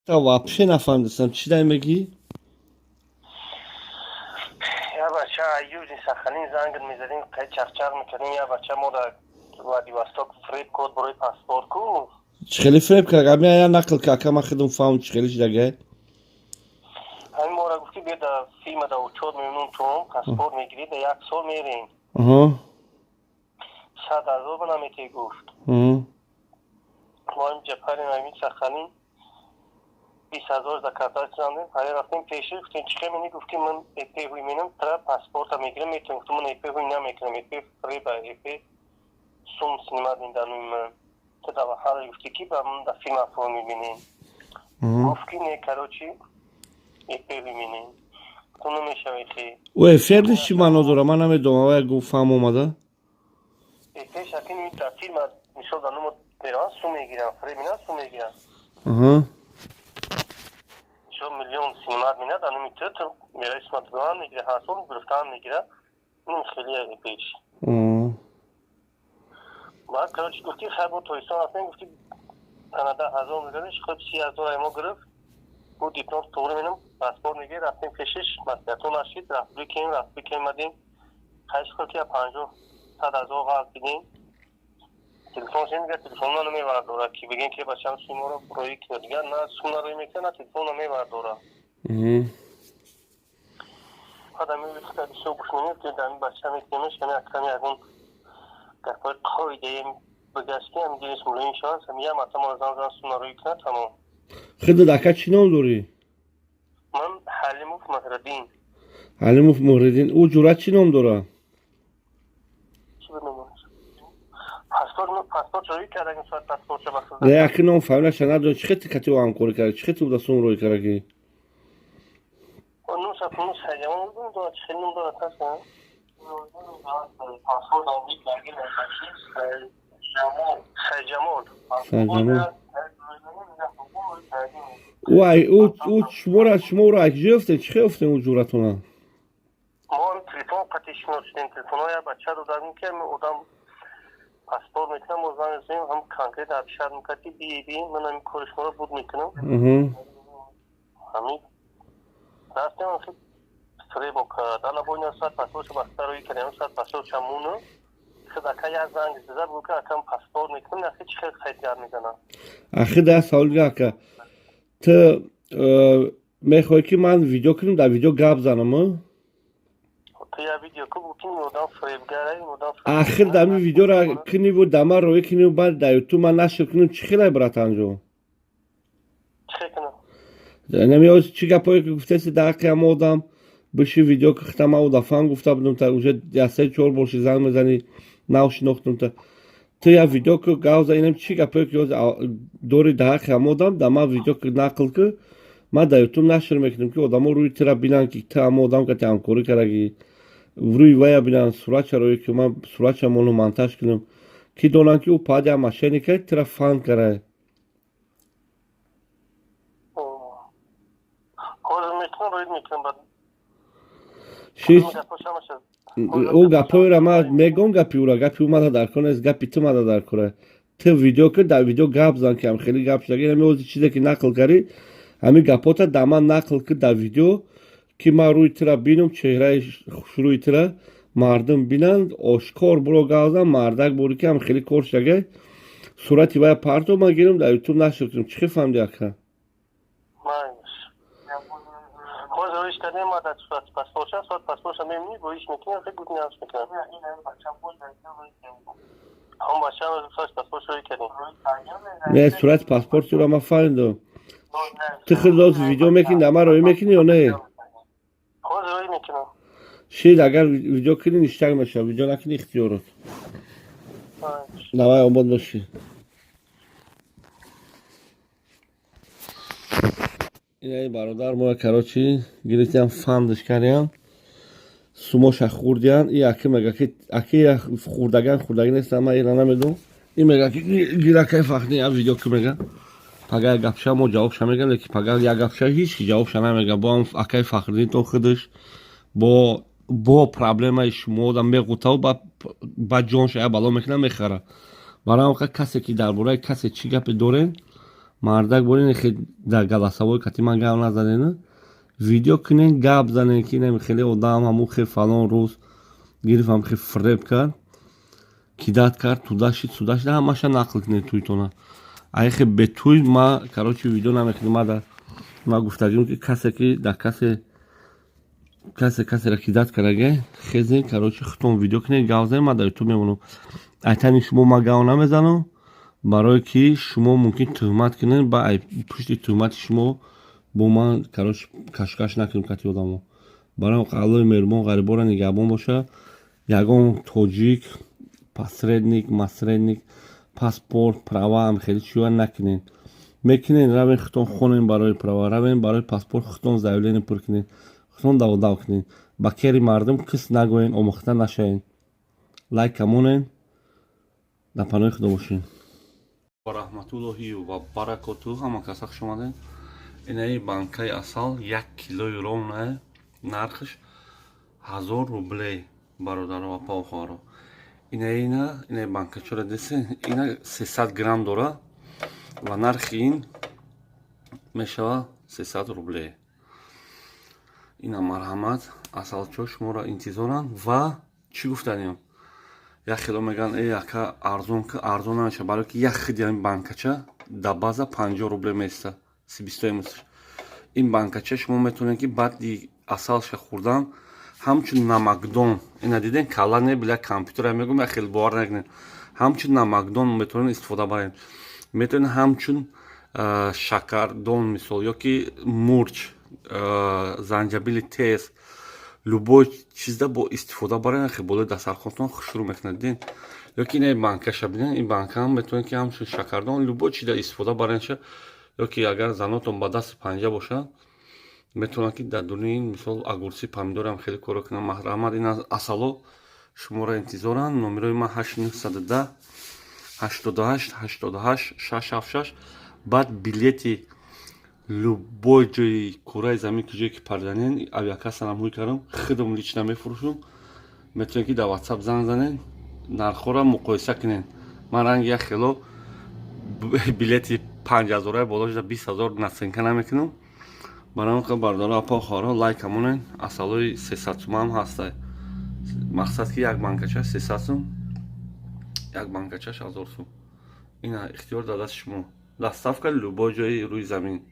Та вообще нафаҳмидастам, чӣ дай мегӣ? Я бача Южный Сахалин занг мезадим, қай чақчақ мекардим, я бача мо дар Владивосток фреб код барои паспорт ку. Чӣ хеле фреб кард? Ами я нақл ка, ака, ман худам фаҳм, чӣ хеле шидага. Ҳамин мора гуфт, ки биё, дар фирма дар учёт мемонум, тум паспорт мегирӣ, дар як сол мерем. 100 000 ба наметӣ, гуфт. Мо ҳам ҷапарем, ҳамин Сахалин 20 000 за карта зандем, ҳая рафтем пеши, гуфтем, чӣ хел мени? Гуфт, ки ман ЭП ҳуй менам, тра паспорта мегирам, метавонам. Гуфтам, ман ЭП ҳуй намекунам, ЭП фреба, ЭП сум снимать медануи ман. Ту дар ҳар гуфти, ки ба ман дар фирма пул мебинем. Гуфт, ки не, короче, ЭП ҳуй менем. Ту намешавӣ хе. Ӯ эфир чӣ маъно дора, ман намедонам. Ва гуфт, фаҳм омада. ЭП шакини дар фирма, мисол, дар нумо мераванд, сум мегиранд, фреб минанд, сум мегиранд. Мисол, миллион снимать минад, дар нуми ту, ту мераи, сума додан мегира, ҳар сол гирифтан мегира. Ин хеле пеш. Баъд, короче, гуфти, хай, бо Тоҷикистон рафтем, гуфти, ана 10 000 мегириш, худ 30 000 ай мо гирифт. Бу диплом туғри менам, паспорт мегир, рафтем пешиш, маслиҳатҳо нашид, рафту кем, рафту кем омадем. Хайш худ ки 50, 100 000 ғалт дидем. Телефон шин дигар телефон намевардора, ки бигем, ки бачам суморо роӣ кунад. Дигар на сум нароӣ мекунад, на телефон намевардора. Баъд ами бисёр гӯш менем, ки ами бача мекунемеш, ами аками ягон гапҳои қоидаем бигашт, ки ами дилиш мулоим шавад, ами я марта моро зан зан сум нароӣ кунад, тамом. Худат, ака, чӣ ном дорӣ? Ман Ҳалимов Муҳриддин. Ҳалимов Муҳриддин. Ӯ ҷуръат чӣ ном дорад? Чӣ буд номаш? Паспорт, паспорт роӣ кардагим, соат паспортша ба. Не, аки, ном фамилияша надорӣ. Чӣ хел кати ӯ ҳамкорӣ кард? Чӣ хел ту сум рӯй кардаги? Нуса ну Сайҷамол ном дорад, чӣ хел ном дорад, ҳаст? Сайҷамол. Сайҷамол. Ӯ шуморо акҷо ёфтед? Чӣ хел ёфтед ӯ ҷуръатона? Мо телефон қати шиносидем, телефонҳо я бача додагим, ки одам паспорт мекунам, мо занг мезанем, ҳам конкрет обещать мекард, ки бии, бии, ман ҳамин кори шуморо буд мекунам. Ҳамин рафтем, фребо кард, ана бо ина соат паспортшо баста рӯй кардем, соат паспортша муну худ ака як занг зада буд, ки акам паспорт мекунам, ахи чӣ хел хайт гап мезанам. Ахи, да савол дига, ака. Ту мехоҳӣ, ки ман видео кунам, дар видео гап занам? Ту я видео ку, ки ин одам фребгара, ин одам. Ахир дар ми видеора куниву дар ман роӣ куниву баъд дар Ютуб ман нашр кунам, чӣ хелай, братанҷо? Чӣ хел кунам? Нами чӣ гапое ки гуфтаси дар ҳаққи ҳама одам, биши видео ки хитам, ман удафаам гуфта будам, та уже я се чор боши занг мезанӣ, нав шинохтам та. Ту я видео ку, гап за, инам чӣ гапое ки дори дар ҳаққи ҳама одам, дар ман видео ки нақл ку, ман дар Ютуб нашр мекунам, ки одамо рӯи тура бинанд, ки ту ҳама одам кати ҳамкорӣ кардагӣ, рӯи вая бинанд, суратша рӯи ки ман суратша мону монтаж кунам, ки донанд, ки ӯ падя мошенника тура фан карай. Ҳозир мекунам, роид мекунам баъд. Ши ӯ гапҳоеро ман мегӯм, гапи ӯра, гапи ӯ мада дар кор нест, гапи ту мада дар кора. Ту видео ки дар видео гап зан, ки ҳам хеле гап шуда. Ҳами ози чизе ки нақл кардӣ, ҳамин гапҳота дар ман нақл ки дар видео, ки ман рӯи тура бинам, чеҳраи хушрӯи тура мардум бинанд, ошкор буро гап зан, мардак борӣ, ки ҳам хеле кор шудага, сурати вая парто, ман гирам, дар Ютуб нашр кунам. Чӣ хел фаҳмидӣ, ака? Ҳозир роиш кардем, ма дар сурат паспортша, сурат паспортша мебинӣ, роиш мекунӣ, хел гуд нақш мекунам. Ҳам бача сурат паспортша роӣ кардем. Не, сурати паспортиро ман фаҳмидам. Ту худ оз видео мекунӣ, дар ман роӣ мекунӣ ё не? Ҳозир роӣ мекунам. Шид, агар видео кунӣ, ништак мешавад, видео накунӣ, ихтиёрот. Давай, обод бошӣ. Инаи бародар мо, короче, гирифтиам, фандш кардиам, сумоша хӯрдиан. И аки мега, ки аки хӯрдаган, хӯрдаги нест, ман ира намедонам. И мега, ки гиракай фахни я видео ки мега, пага як гапша мо ҷавобша мегам, леки пага як гапша ҳеч ки ҷавобша намега. Бо ҳам акаи Фахриддинтон худаш бо проблемаи шумо одам меғутаву ба ҷонша я бало мекунад, мехара. Барои ҳам касе ки дар бораи касе чӣ гапе дорен. Мардак борин, дар голосовой кати ман гап назанен, видео кунен, гап занен, ки инами хеле одам ҳамун хе фалон рӯз гирифт, ҳам хе фиреб кард, кидать кард, туда шид, суда шид, ҳамаша нақл кунед туйтона. Айхе бетуй ма, короче, видео намекунем. Ма гуфтагим, ки касе ки дар касе касера кидать кардаге, хезен, короче, худтон видео кунед, гап занед, ма дар ютуб мемонам. Айтани шумо ма гап намезанам, барое ки шумо мумкин туҳмат кунед, ба пушти туҳмати шумо бо ман, короче, кашкаш накунем кати одамо. Барои Аллои меҳрубон ғарибора нигаҳбон боша. Ягон тоҷик посредник, мосредник, паспорт, права ам хеле чиёа накунед. Мекунед, равен, худтон хонен барои права, равен барои паспорт, худтон заявление пур кунед, худтон даводав кунед. Ба кери мардум кис нагӯен, омӯхта нашавед. Лайка монен, дар паноҳи Худо бошед. Ва раҳматуллоҳи ва баракоту. Ҳама каса хуш омадед. Инаи банкаи асал, 1 килои ровно, нархш 1000 рублей, бародаро ва павхоҳаро. Инаина, инаи банкачора десе, ина 300 грамм дора ва нархи ин мешава 300 рублей. Ина, марҳамат, асалчо шуморо интизоранд. Ва чӣ гуфтанем, як хело мегӯянд: «Э, ака, арзон». Арзон намеша, барое ки як хиди ҳамин банкача дар база 50 рубле меиста, себестоимость. Ин банкача шумо метавонед, ки баъди асалша хӯрдан ҳамчун намакдон, ина диден, калла не била, компютера мегӯм, як хел бовар накунед, ҳамчун намакдон метавонед истифода баред, метавонед ҳамчун шакардон, мисол, ё ки мурч, занҷабили тез, любой чизда бо истифода баред. Хе болои дастархонтон хушрӯ мекунад, диден? Ё ки ина банкаша бинед, ин банкаам метавонед, ки ҳамчун шакардон, любой чизда истифода баредша. Ё ки агар занотон ба дасти панҷа бошад, метавонад, ки дар дуни ин, мисол, огурцы, помидорам хеле коро кунад. Марҳамат, ин асало шуморо интизоранд. Номерои ман 8 910 88 88 676. Баъд билети любой ҷои кураи замин, ки ҷое ки парданен, авиакассанам ҳуй кардам, худам лично мефурӯшум. Метавонед, ки дар Ватсап занг занед, нархҳоро муқоиса кунед. Ман ранги як хело билети 5000-аи боло шуда 20 000 наценка намекунам. Барои он, бародаро, апа, хоҳаро, лайка монед. Асалои 300 сумаам ҳастай. Мақсад, ки як банкачаш 300 сум, як банкачаш 1000 сум. Ина, ихтиёр дар дасти шумо, доставка любой ҷои рӯи замин.